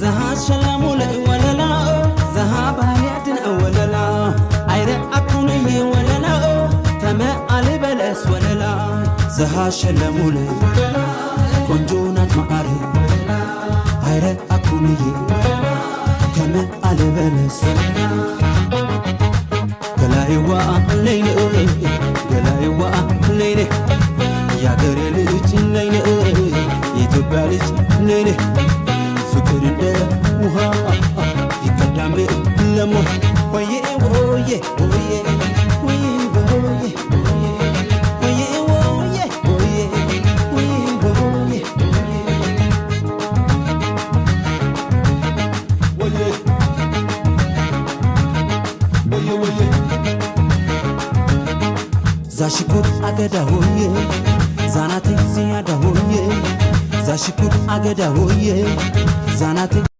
ዘሃ ሸለሙለ ወለላ፣ ዘሃ ባህርያድን ወለላ፣ አይረ አኩንዬ ወለላ፣ ተመ አልበለስ ወለላ፣ ዘሃ ሸለሙለ ቆንጆ ናት ማዓር፣ አይረ አኩንዬ ከመ አልበለስ፣ ገላይዋ ለይነ፣ ገላይዋ ለይነ፣ የአገሬ ልጅ ለይነ፣ የኢትዮጵያ ልጅ ለይነ፣ ፍቅር እንደ ውሃ ይቀዳም ለሞ፣ ወዬ ወዬ ወዬ ወዬ ወዬ ወዬ ወዬ ወዬ ወዬ ወዬ ወዬ ወዬ። ዛሽኩር አገዳ ሆዬ፣ ዛናቴ ዝያዳ ሆዬ፣ ዛሽኩር አገዳ ሆዬ፣ ዛናቴ።